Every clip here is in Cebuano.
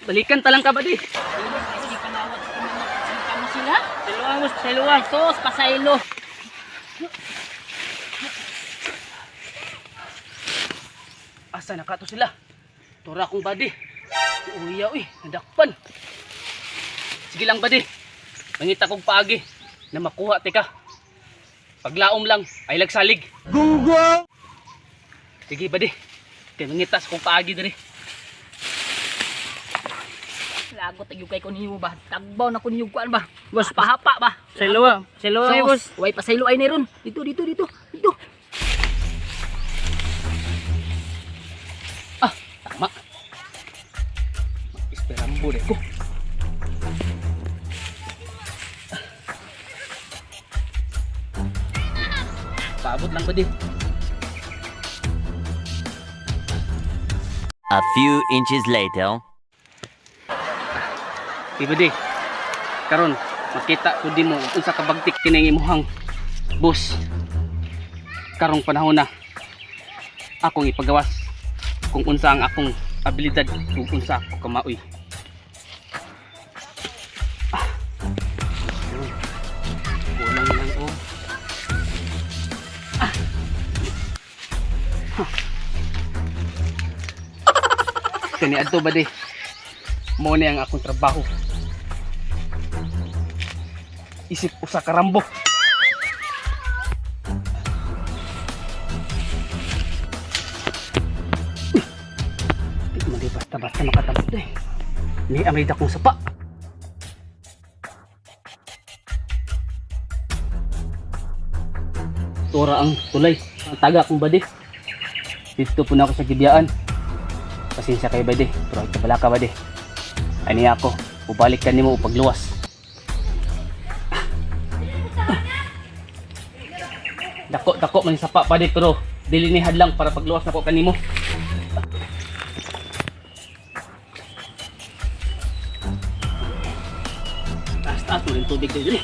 Balikan talang ka ba di? Sige panawat sa manok. Sige kamo sila. Siluan boss, siluan. Sos, pasaylo. Asa na ka to sila? Tura akong body. Uya uy, nadakpan. Sige lang body. Mangita kong paagi na makuha tika. Paglaom lang ay lagsalig. Gunggong. Sige body. Kay mangita sa kong paagi diri. Lagot tayo kay kun ba. Tagbaw na kun kuan ba. Boss, Pahapa ba. Siluan, siluan Sos, way pasaylo ay ni ron. Dito, dito, dito. Dito. Ah, tama. Esperambo de ko. Paabot lang ba di? A few inches later. Di ba di? Karon, makita ko di mo unsa ka bagtik kining imuhang boss. Karong panahon na akong ipagawas kung unsa ang akong abilidad kung unsa ako kamaoy. Ah. Ayun. Kulang lang oh. Ah. Huh. Kani adto ba di? Mo ni ang akong trabaho. Isip usa ka rambo. Uy, di man di basta-basta makatabot eh. May amay dakong sapa. Tora ang tulay, ang taga kong bade. Dito po na ako sa gibiyaan. Pasensya kayo bade, pero ay kabala ka bade. Ani ako, ubalik ka nimo upagluwas. Dako dako man sapa pa di pero dili ni hadlang para pagluwas nako kanimo. Taas taas mo rin tubig dili.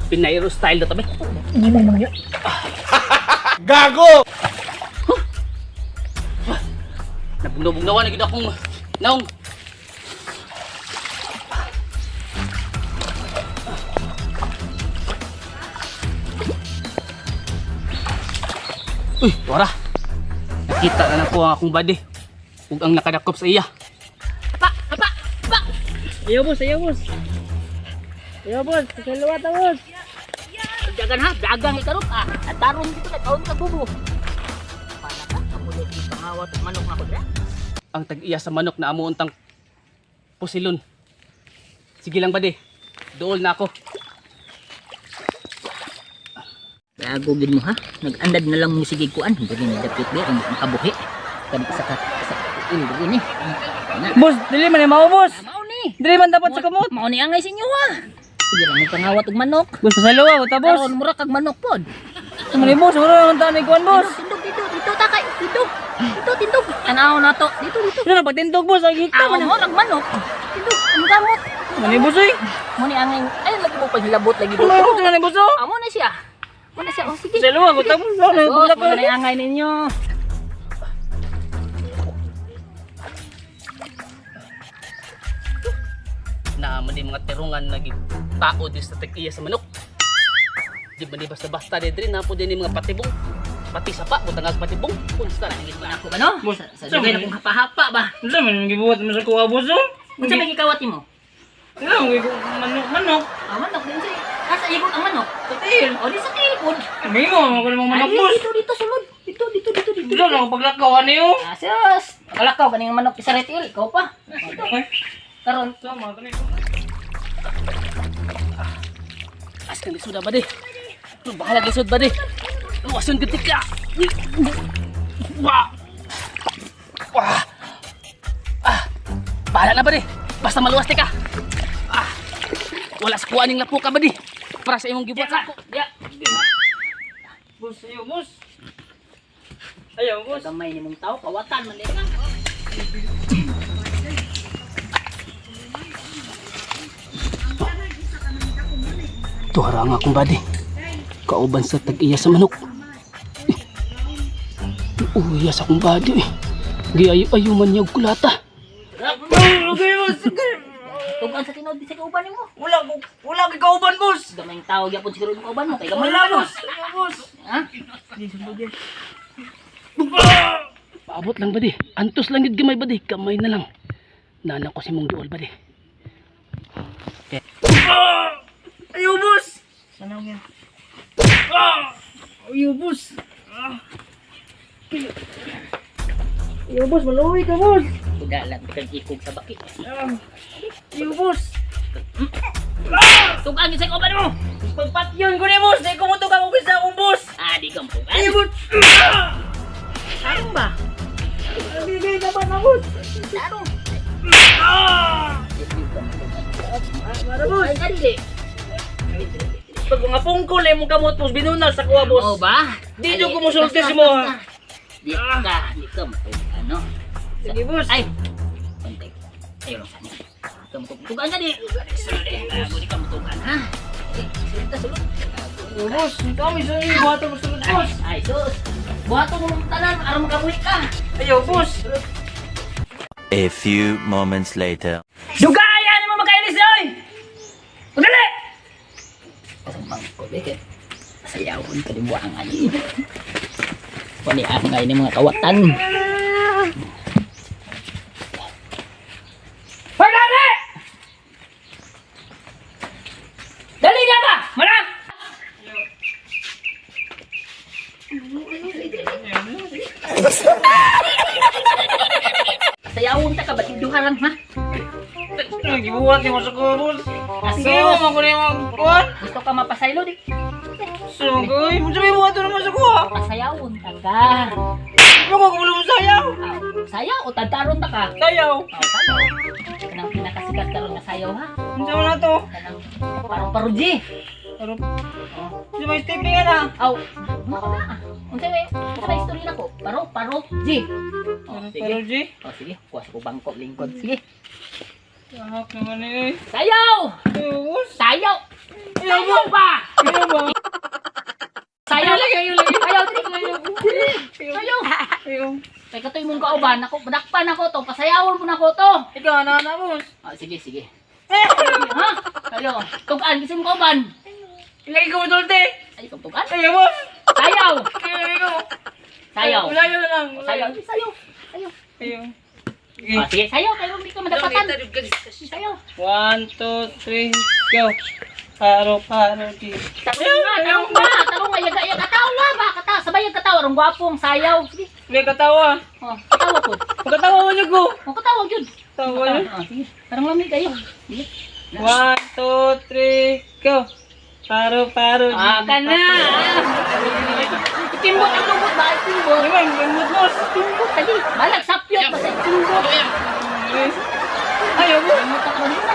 Pinairo style na tabi. Gago! Nabugnaw-bugnawan na gid akong naong. Uy, wara. Nakita na nako ang akong body ug ang nakadakop sa iya. Pa, pa, pa. Ayaw boss, ayaw boss. Ayaw boss, kaluwa ta boss. Dagan ha, dagang ikarot ah. At taron dito na kaon ka bubo. Para ka kamulo di pangawat og manok na ko dira. Ang tag-iya sa manok na amo untang pusilon. Sige lang bade. Dool na ako. Gago gid mo ha. Nag-andad na lang mo sige kuan. Dili ni dapit di ang makabuhi. Kani isa ka isa ka tuil dili ni. Na. Boss, dili man ni mao boss. Mao ni. Dili man dapat sa kamot. Mao ni angay sa inyo ha. Sige lang mo pangawat og manok. Boss, pasaluwa ta boss. Karon mura kag manok pod. Ano ni boss, wala naman ta ni kuan boss. Tindog dito, dito takay, dito. Dito tindog. Tanaw na to. Dito dito. Ano na pagtindog boss, ang higta Aw man. mo rag manok. Tindog, ang gamot. Ano ni boss oy? Mo ni angay ay lagi mo paghilabot lagi Ano dito. ni boss oh? Amo na siya. Mo na siya. Oh, sige. Pasaluwa ta boss. Wala na Sus, pagla mo na angay ninyo. Na man di mga tirungan nagi tao di sa tag-iya sa manok. Di ba di basta-basta di diri na po din mga patibong. Pati sapa, butang ag patibong. Kunsta na Nangit mo na ako ba no? Boss, Sa dugay na kong hapa-hapa ba. Unsa man gibuhat mo sa kuha boss oh? Unsa may gikawat nimo? Ano manok manok? Ah, manok din siya. Nasa ibot ang manok. Sa tiil. O di sa tilipod. May mo ako ng manok Ay, boss. dito dito sulod. Dito dito dito dito. Dili na ako paglakaw ani oh. Ah, sus. Nakalakaw kaning manok isa retil, ikaw pa. Dito. Karon Sama kani. As kang lisod ba di? Bahala lisod ba di? Luwason gid ka. Wah. Wah. Ah. Bahala na ba di? Basta maluwas ti ka. Ah. Wala sa kuha ning lapo ka ba di? Para sa imong gibuhat sa ako. Ya. Boss, ayaw boss. Ayaw boss. Gamay nimong tao kawatan man di ka. Tuwara nga akong body. Kauban sa tag-iya sa manok. Eh, Uya sa akong body eh. Di ayo ayo man niyog kulata. Okay, boss. Tugan sa tinuod di sa kauban nimo. Wala ko, wala kay kauban, boss. Gamayng tao gyapon siguro imong kauban mo kay gamay Wala, man, no? boss. Wala, boss. Ha? Paabot lang badi. Antos lang gid gamay badi. Kamay na lang. Nana ko si mong duol badi. Ayaw, boss. Sanaw niya. Ayaw, boss. Ayaw, boss. Maluwi ka, boss. Tugalan kag ikog sa baki. Ayaw, boss. Tugan gyud sa kauban mo. Pagpatyon ko ni, boss. Di ko mo tugang og isa akong boss. Ah, di ka mo Ayaw, boss. Tarong ba? Bigay ka ba na, boss? Tarong. Mara, boss. Ay, dali. Pag mga pungkol, eh, mong kamot, boss. Binunal sa kuha, Oo boss. ba? Di jud ko musulti si mo, ha? Di ka matugan, no? Sige, boss. Ay! Pantay. Ayaw lang sana. Di ka matugan. Tugan ka di! Gago, di ka matugan, ha? Eh, sulod ta, sulod. Ayaw, boss. Kami sa iyo. Buhaton mo sulod, boss. Ay, sus! Buhaton mo mong tanan, aron makabuhi ka! Ayaw, boss. A few moments later. Dugaya ni mo makailis, oy! Dali! Kasang bangko, eh. Sayawon ka di buwang ay. Wali ang ngay ni mga kawatan. Hoy, dali! Dali na ba? Mana? Sayawon ta ka, ba't duha lang, ha? Gibuhat ni mo sa kuha, boss. Asos. Sige mo, man ko na yung kuha. Gusto ka mapasaylo, di? Sugay, mo sabi buhat naman sa kuha. Pasayawon ta ka. Ano ko kumulo mo sayaw? Ah, sayaw o tadtaron ta ka? Sayaw. Oh, sayaw. Kanang pinakasikat karon nga sayaw ha. Unsa man na to? Kanang parang paruji. Pero, sa may stepping na. Aw, mao na. Unsa may istorya nako? Paro paro G. Oh, sige. Pero, G. Oh, sige. Kuha sa ko bangko lingkod. Sige. Tahak naman eh. Sayaw! Ayaw, boss. Sayaw! Ayaw, Sayaw ba? Ayaw ba? Sayaw! Ayaw, lagi. Ayaw, dili. Sayaw! Ayaw. Kay katoy mong kauban ako, madakpan ako to, pasayawon po nako to. Ikaw, na na, boss. Ah, sige, sige. Eh! Ha? Sayaw. Tugan kasi mong kauban. Ilagay ko mo dulce. Ay, ikaw tugan. Ayaw, boss. Sayaw! Ayaw, ayaw. Sayaw. Ulayo na lang. Sayaw, sayaw. Sayaw. Ayaw. Ah, sige, sayaw kayo hindi ka madapatan. Sayaw. 1, 2, 3, go. Paro, paro, G. Tarong nga, tarong nga, tarong nga, yaga, yaga, katawa ba, katawa, sabay yung katawa, rong gwapong, sayaw. Sige, May katawa. oh, katawa po. Magkatawa mo niyo ko. Oh, katawa yun. Tawa niyo. Oh, sige, tarong lamig kayo. Sige. 1, 2, 3, go. Paro, paro, G. Ah, kana. Itimbot ang lubot ba? Itimbot. Di ba, yung boss. Itimbot, tali. Balag, sapyot, basta itimbot. Ayaw mo. Itimbot ako nila.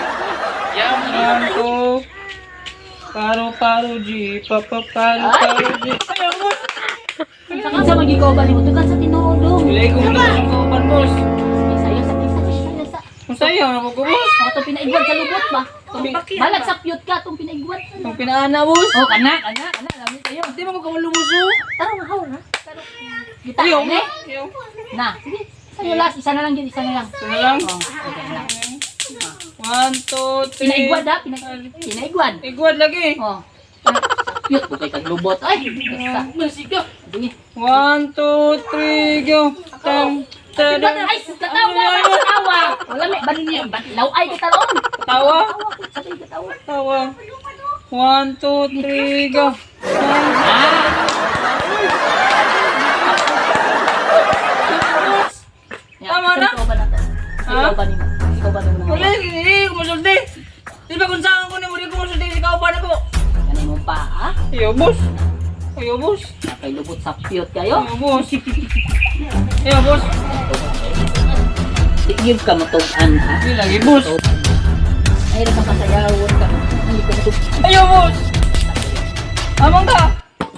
1, 2, paro, paro, G. Papa, paro, paro, G. Ayaw mo. Saka sa magigaw ba nimo? Tugan sa tinuod dong. Ilay ko mo lang ko, boss. Sige, sayo sa sa sayo sa. Kung sayo, na ko, boss. Ako itong pinaigwad sa lubot ba? Balag sapyot ka itong pinaigwad. Kung pinaana, boss. Oh, kana, kana, kana, lami kayo. Di ba ko kamalumuso? Tarong haw na. Tarong. Kita Ayaw ne? mo. Ayaw. Na, sige. Sa'yo last, isa na lang yun, isa na lang. Ito na lang. Oh, okay na lang. 1, 2, 3. Pinaigwad ha, pinaigwad. Igwad lagi. Oh. Cute ko kay kag lubot. Ay, basta. Masika. Sige. 1, 2, 3, go. Tam, tadam. Ay, katawa, katawa. Wala may ban ban law ay kita ron. Tawa. Sabay katawa. Tawa. 1, 2, 3, go. Tama na? Ikaw ba na to? Ikaw ba nimo? Ikaw ba nimo? Wala, hindi ko masulti. Di ba kung saan ko ni mo, di ko masulti si kauban ako. Kanay mong paa? Ayaw, boss. Ayaw, boss. Kay lubot sa piyot kayo. Ayaw, boss. Ayaw, boss. Give ka matug-an ha. Hindi lagi, boss. Ay, ra ka pasayawon ka. Hindi ka matug. Ayaw, boss. Amang ka.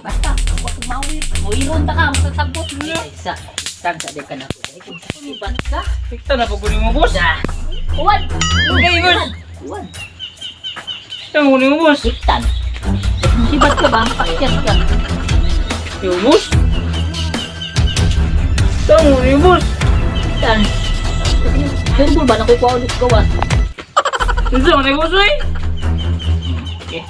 Basta, wa kag mawir. Mawiron ta ka, masasagot. Isa, isang sa di ka na. Ay, kung sa kulibat ka. Pikta na pag mo, boss. Sa. Uwan. Okay, boss. Uwan. Pikta mo mo, boss. Siktan. Sibat ka ba? Pakyat ka. Ayaw, boss. Pikta mo boss. Dan. Sure ba na ko'y kuha ulit gawas? Unsa man boss oy? Okay.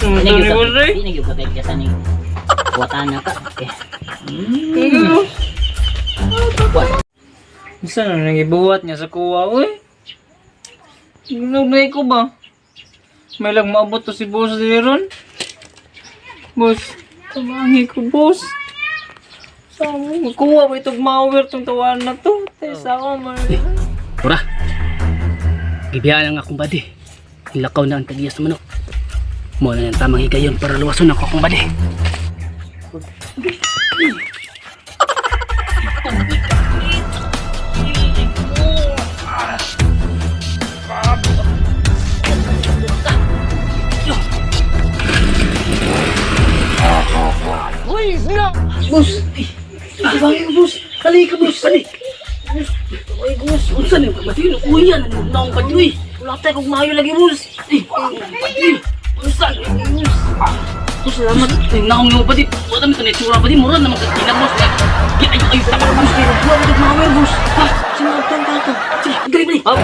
Unsa ni boss oy? Di na gyud ka kay sa ning kuwatan na ka. Okay. Kuha. Unsa na nang gibuhat niya sa kuwa oy? Ginugnay ko ba? May lang maabot to si boss diri ron. Boss, tabangi ko boss. Sa mo kuha ba itong mawer tong tawanan na to? Tay sa ako man. Tura. Gibiyaan ang akong badi. Nilakaw na ang tagiya sa manok. Mo na yung tamang higayon para luwason ako akong badi. Boss. Tabangi ko boss. Kali ka boss. Badi! Ay, boss. Unsa na yung kabadi? Uya na yung naong badi, uy. Wala tayo kung maayo lagi boss. Ay, badi. Unsa na yung boss? Boss, salamat. Ay, naong yung badi. Wala naman ito na itsura badi. Mura naman kaginamos. Ayo, ayo, tama boss. Kaya kuha ba mawer boss? Ha? Sinabtan ka to. Sige, dali, dali. Oh.